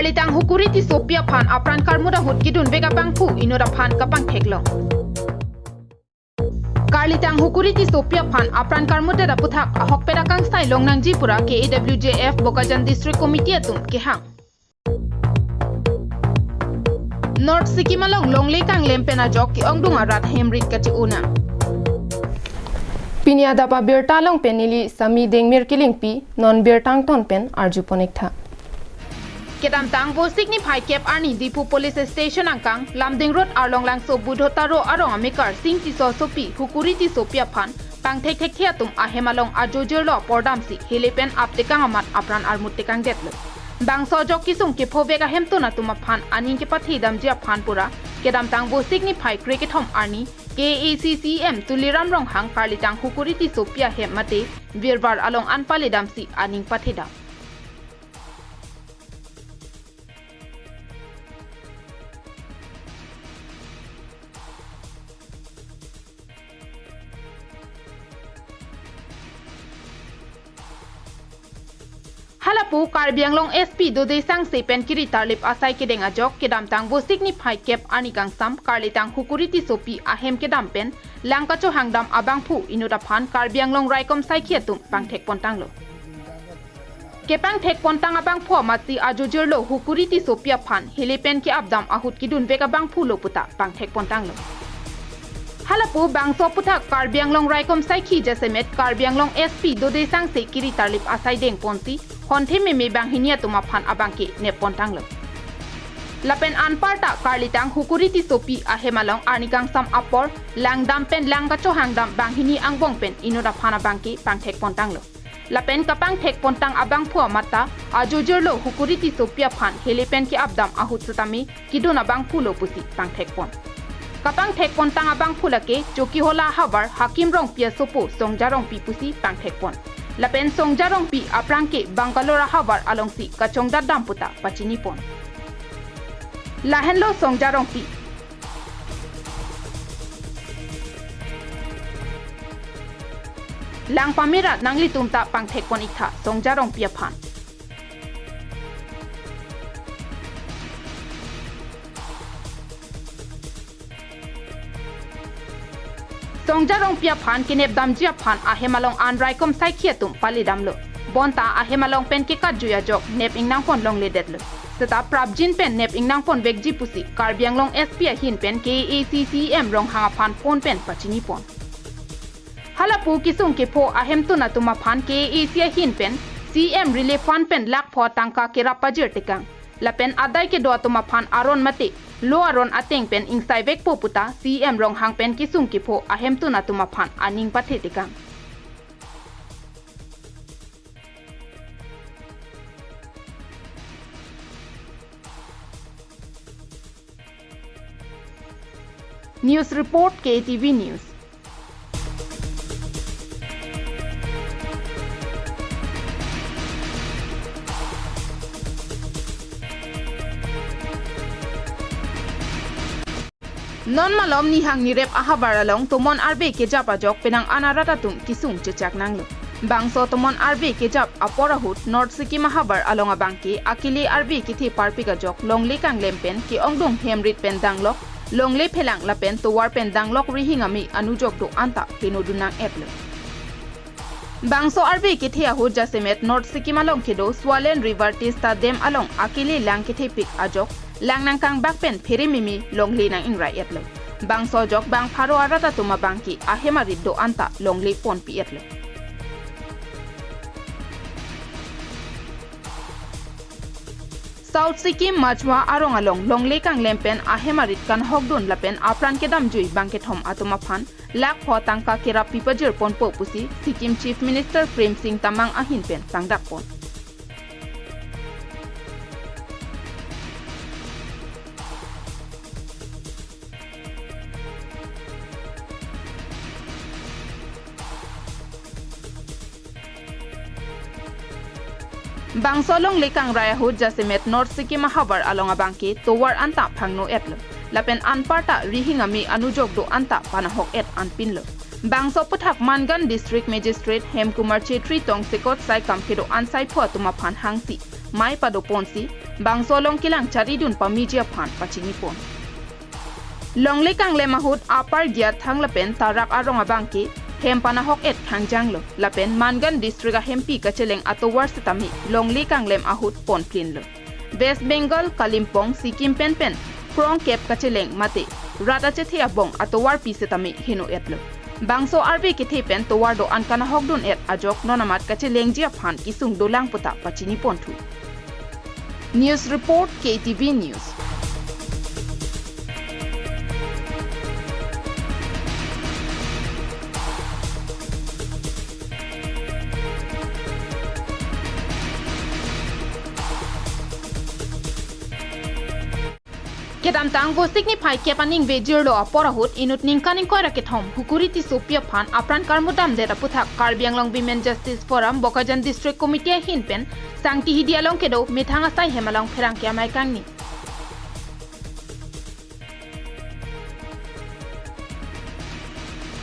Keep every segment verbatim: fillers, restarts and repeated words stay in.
Karlitang Hukuri Tissopi aphan apran karmut ahut kedun vek abangphu inut aphan kapangtheklong. Karlitang Hukuri Tissopi aphan apran karmut aputhak ahokpet akangsai longnangji pura K A W J F Bokajan District Committee atum kehang. North Sikkim along longle kanglem pen ajok ke-ongdung arat hem rit kache-o nang. Pini adap abirta along pen neli Sami Dengmir Kilingpi, non birta angton pen arjupon ik tha. Kedamtang Vosik niphai kep arni Diphu Police Station angkang, Lumding Road arlong Langso Budho Taro arong amekar Sing Tisso asopi Hukuri Tissopi aphan pangthekthekthe atum ahem along ajo jirlo apor damsi hele pen aptekang amat apran armut tekangdetlo. Bangso ajok kesung kephovek ahemtun atum aphan aning kepathedamji aphan pura kedamtang Vosik niphai krekethom arni K A A C C E M Tuliram Ronghang karlitang Hukuri Tissopi ahem mate virvar along an paledamsi aning pathedam. Halapu Karbi Anglong S P Dode Sangse pen kiri tarlip asai kedeng ajok kedamtang Vosik niphai kep arni kangsam karlitang Hukuri Tissopi ahem kedam pen lang kachohangdam abangphu inut aphan Karbi Anglong raikom saikhi atum pangthekpontanglo. Kepangthekpontang abangphu amatsi ajo jirlo Hukuri Tissopi aphan hele pen ke-apdam ahut kedun vek abangphulo puta pangthekpontanglo. Halapu bangso aputhak Karbi Anglong raikom saikhi jasemet Karbi Anglong S P Dode Sangse kiri tarlip asai dengponsi honthe meme banghini atum aphan abangke neppontanglo. Lapen anparta karlitang Hukuri Tissopi ahem along arni kangsam apor langdam pen lang kachohangdam banghini angbong pen inut aphan abangke pangthekpontanglo. Lapen kapangthekpontang abangphu amat ta ajo jirlo Hukuri Tissopi aphan hele pen ke-apdam ahut setame kedun abangphulo pusi pangthekpon. Kapangthekpontang abangphu lake Chokihola ahavar Hakim Rongpi asopo Songja Rongpi pusi pangthekpon. Lapen Songja Rongpi aphrang ke Bangalore ahavar alongsi kachongdatdam puta pachinipon. Lahenlo Songja Rongpi. Lang pamera nanglitum ta pangthekpon ik tha Songja Rongpi aphan. Songja Rongpi aphan kenepdamji aphan ahem along an raikom saikhi atum paledamlo. Bonta ahem along pen kekatjui ajok nep ingnangpon longledetlo. Seta prapjin pen nep ingnangponvekji pusi Karbi Anglong S P ahin pen K A A C C E M Ronghang aphan phone pen pachinipon. Halapu kesung kepho ahemtun atum aphan K A A C ahin pen C E M Relief Fund pen lakh pho tangka kerap pajir tekang. Lapen adai kedo atum aphan aron mate lo aron ateng pen ingsaivekpo puta C E M Ronghang pen kesung kepho ahemtun atum aphan aning pathe tekang. News report, K T V News. Non malom nihang nirep ahavar along tomon arve kejap ajok penang an arat atum kesung chechak nanglo. Bangso tomon arve kejap apor ahut North Sikkim ahavar along abangke akele arve kethe parpik ajok longle kanglem pen ke-ongdung hem rit pen danglok, longle phelang lapen tovar pen danglok rihing ame anujok do-an ta tenodun nang-etlo. Bangso arve kethe ahut jasemet North Sikkim along kedo Swollen River Teesta Dam along akele lang kethepik ajok lang nangkangbak pen phere meme longle nang-ingrai-etlo. Bangso ajok bang pharo arat atum abangke ahem arit do-an ta longle ponpi-etlo. South Sikkim Machwa arong along longle kanglem pen ahem arit kanhokdun lapen apran kedamjui bangkethom atum aphan lakh pho tangka kerap pipajir ponpo pusi Sikkim Chief Minister Prem Singh Tamang ahin pen pangdakpon. Bangso longle kangrai ahut jasemet North Sikkim ahavar along abangke tovar anta phangno-etlo. Lapen anparta rihing ame anujok do-an ta panahok-et anpinlo. Bangso aputhak Mangan District Magistrate Hemkumar Chetri tongsekot saikam kedo-an saipho atum aphan hangsi mei padoponsi bangso along kelang charidun pameji aphan pachinipon. Longle kanglem ahut Upper Giathang lapen Tarak arong abangke hem panahok et khangjanglo lapen Mangan district ahempi kacheleng atovar setame longle kanglem ahut ponplinlo. West Bengal, Kalimpong, Sikkim pen pen krongkep kacheleng mate rat achethe abong atovarpi setame heno-etlo. Bangso arve kethe pen tovar do-an kanahokdun et ajok non amat kachelengji aphan kesung dolang puta pachiniponthu. News report, K T V News. Kedamtang Vosik niphai kep aningve jirlo apor ahut inut ningkan ingkoi ra kethom Hukuri Tissopi aphan apran karmudamdet aputhak Karbi Anglong Women Justice Forum Bokajan District Committee ahin pen Sangti Hidi along kedo methang asai hem along pherangke amei kangni.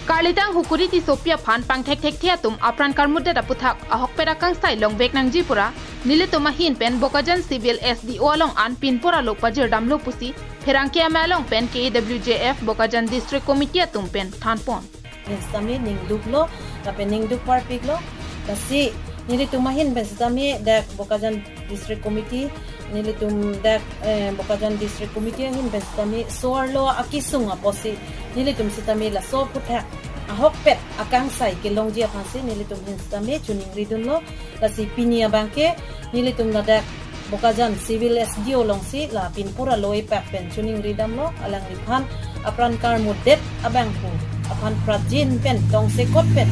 Karlitang Hukuri Tissopi aphan pangthekthekthe atum apran karmudamdet aputhak ahokpet akangsai longvek nangji pura nelitum ahin pen Bokajan Civil S D O along an pinpur alo pajirdamlo pusi pherangke amei along pen K A W J F Bokajan District Committee atum pen thanpon. Sitame ningduklo, lapen ningduk parpiklo, lasi nelitum ahin pen sitame dak Bokajan District Committee, nelitum dak, eh, Bokajan District Committee ahin pen sitame so-arlo akesung apotsi nelitum sitame laso aputhak ahokpet akangsai kelongji aphansi nelitum ahin sitame choningridunlo. Lasi pini abangke nelitum ladak Bokajan Civil S D O alongsi la pinpur alo epak pen choningridamlo, alangliphan apran karmudamdet abangphu aphan prapjin pen tongsekot pen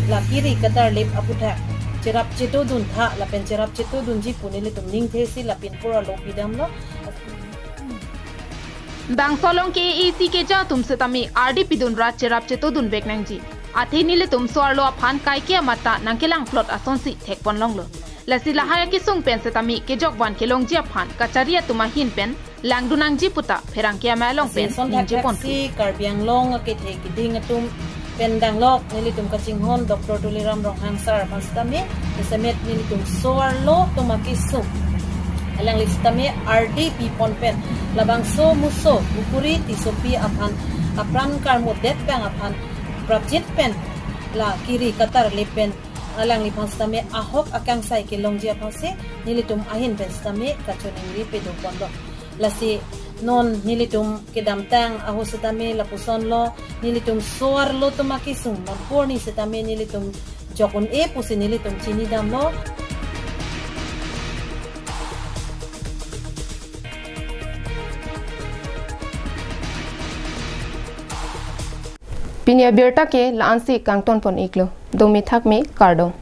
la kiri katarlip aputhak cherap chetodun tha lapen cherap chetodunji pu nelitum ningthesi la pinpur alo pidamlo. Bangso along K A A C keja atum sitame ardi pidun ra cherap chetodunvek nangji. Athe nelitum so-arlo aphan kaike amat ta nangkelangplot asonsi thekponlonglo. Lasi lahai akesung pen sitame kejokvan kelongji aphan kachari atum ahin pen langdun nangji puta pherangke amei along pen ningjeponthu. Lasi son thakthak si Karbi Anglong akethe keding atum pen danglok nelitum kachinghon Doctor Tuliram Ronghang sir aphan sitame, jasemet nelitum so-arlo atum akesung alangli sitame ardi pipon pen labangso muso Hukuri Tissopi aphan apran karmudamdet abang aphan prapjin pen la kiri katarlip pen alangliphan sitame ahok akangsai kelongji aphansi nelitum ahin pen sitame kachoningri pedoponlo. Lasi non nelitum kedamtang ahut sitame lapusonlo, nelitum so-arlo atum akesung non porni sitame nelitum jok un-e pusi nelitum chinidamlo. Pini abirta ke la-ansi kangtonpon-iklo. Dome thakme, kardom.